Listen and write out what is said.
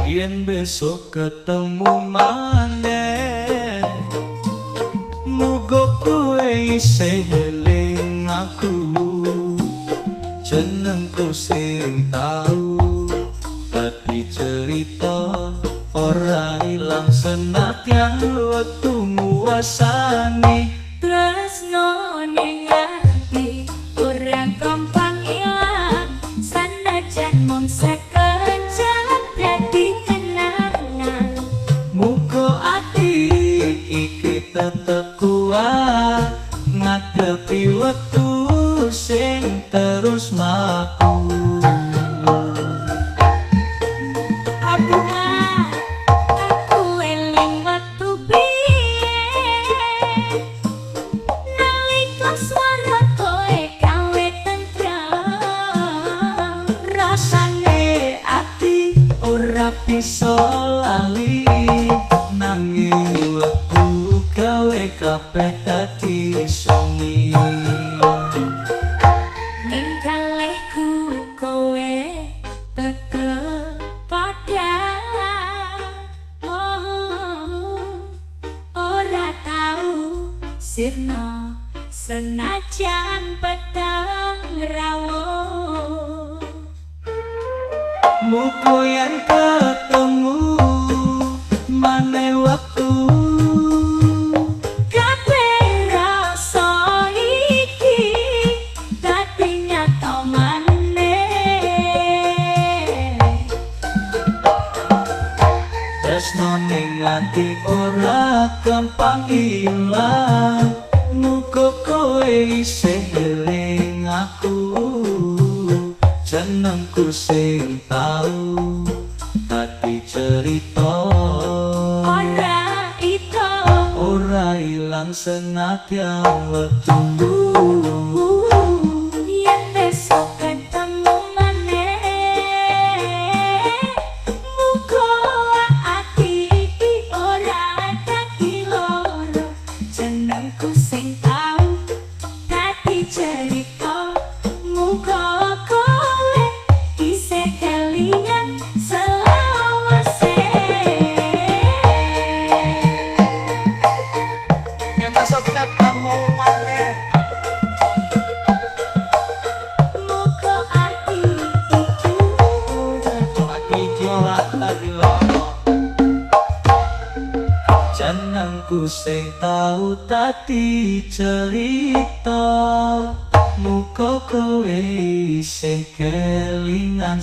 Yen besok ketemu maneh, muga kowe isih eling aku. Jenengku sing tau dadi cerita, ora ilang senadyan wektu nguwasani. Tresno ning ati ora gampang ilang, sanajan mung sekejap dadi kenangan. Muga ati iki tetep kuat ngadepi wektu sing terus mlaku. Aku eling wektu biyen, nalika swara kowe gawe tentrem. Rasane ati ora bisa lali, nanging wektu gawe kabeh dadi sunyi. Ing kalihku kowe tetep padhang, oh, ora tau sirna senajan peteng rawuh. Muga yen ketemu maneh wektu, Kabeh rasa iki dadi nyata maneh. Tresno ning ati ora gampang ilang. Muga kowe isih eling aku. Jenengku sing tau dadi cerita, Ora ito ora ilang senadyan wektu. Yen besok ketemu maneh, muga ati iki ora dadi loro. Jenengku sing tau dadi cerita, muga kowe isih kelingan selawase. Yen besok ketemu maneh, Muga ati iki ati ora dadi loro. Jenengku sing tau dadi cerita, muga kowe isih kelingan.